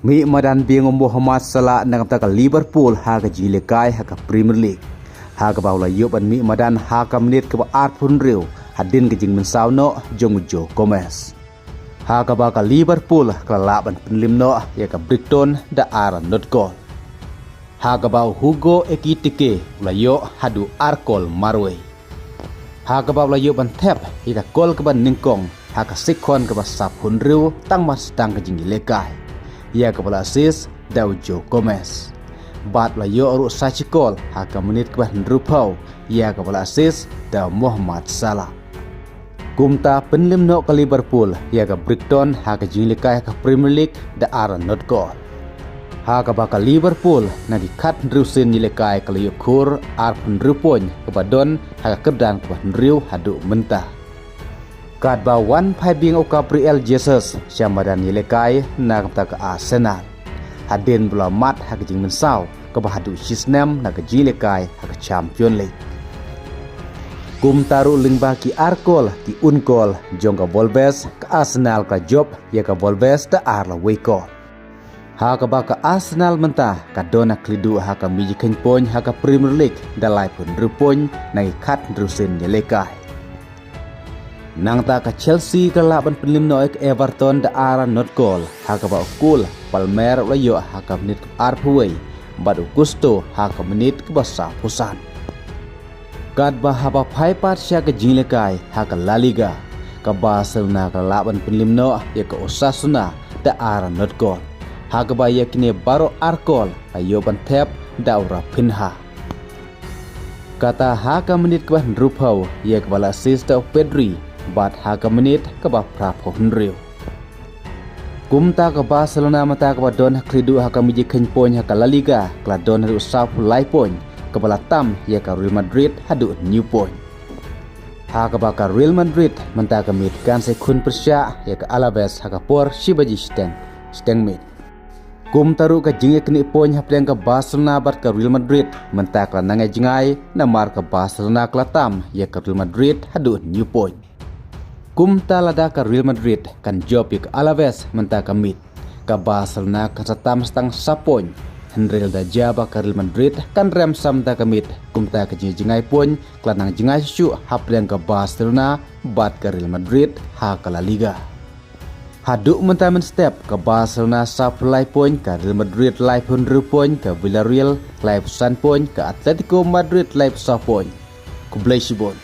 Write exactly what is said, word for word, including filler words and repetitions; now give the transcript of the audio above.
Mih madan biang u Mohamed Salah na ka bynta ka Liverpool ha ka jingïalehkai ha ka Premier League, ha kaba u la ïoh ban mih madan ha ka minit kaba arphew hynriew hadien ka jingmynsaw noh jong u Joe Gomez. Ha kaba ka Liverpool ka la lah ban pynliem noh ïa ka Brighton da ar not gol. Ha kaba u Hugo Ekitike u la ïoh haduh ar kol marwei, ha kaba u la ïoh ban thep ïa ka kol kaba nyngkong ha ka sekon kaba saphew hynriew tang mar sdang ka jingïalehkai ïa kaba la assist da u Joe Gomez. Bad u la ïoh ruh sa shi kol ha ka minit kaba hynriewphew ïa kaba la assist da u Mohamed Salah. Kumta pynliem noh ka Liverpool ïa ka Brighton ha ka jingïalehkai ha ka Premier League da ar not gol, ha kaba ka Liverpool na ki khathynriew sien ïalehkai ka la ïoh khur arphew hynriew point kaba don ha ka kyrdan kaba hynriew haduh mynta. Katba wan phai biang u Gabriel Jesus sha madan ïalehkai na ka bynta ka Arsenal, hadien ba u la mad ha ka jingmynsaw kaba haduh shi snem na ka jingïalehkai ha ka Champions League. Kumta ruh lyngba ki ar kol ki un kol jong ka Wolves, ka Arsenal ka jop ïa ka Wolves da ar la wei kol, ha kaba ka Arsenal mynta ka don ha khlieh duh ha ka mijikhein point ha ka Premier League da laiphew hynriew point na ki khathynriew sien ïalehkai. Nangta ka Chelsea ka la lah ban pynliem noh ïa ka Everton da ar not gol, ha kaba u Cole Palmer u la ïoh ha ka minit kaba arphew wei bad u Gusto ha ka minit kaba saphew san. Katba haba phai pat sha ka jingïalehkai ha ka La Liga, ka Barcelona ka la lah ban pynliem noh ïa ka Osasuna da ar not gol, ha kaba ïa kine baroh ar kol la ïoh ban thep da u Raphinha. Kata ha ka minit kaba hynriewphew ïa kaba la assist da u Pedri, bad ha ka minit kaba phraphew hynriew. Kumta ka Barcelona mynta kaba don ha khlieh duh ha ka mijikhein point ha ka La Liga ka la don haduh saphew lai point, kaba la tam ïa ka Real Madrid haduh hynñiew point, ha kaba ka Real Madrid mynta ka miet kan sa ïakhun pyrshah ïa ka Alaves ha ka por shi baje shiteng, shiteng miet. Kumta ruh ka jingïaknieh point hapdeng ka Barcelona bad ka Real Madrid mynta ka la nang ïajngai, namar ka Barcelona ka la tam ïa ka Real Madrid haduh hynñiew point. Kumta lada ka Real Madrid kan jop ïa ka Alaves mynta ka miet, ka Barcelona kan sa tam sa tang saw point. Hynrei lada jia ba ka Real Madrid kan rem sa mynta ka miet, kumta ka jingïajngai point ka la nang jngai shuh shuh hapdeng ka Barcelona bad ka Real Madrid ha ka La Liga. Haduh mynta mynstep ka Barcelona saphew lai point, ka Real Madrid laiphew hynriew point, ka Villarreal laiphew san point, ka Atletico Madrid laiphew saw point. Khublei shibun.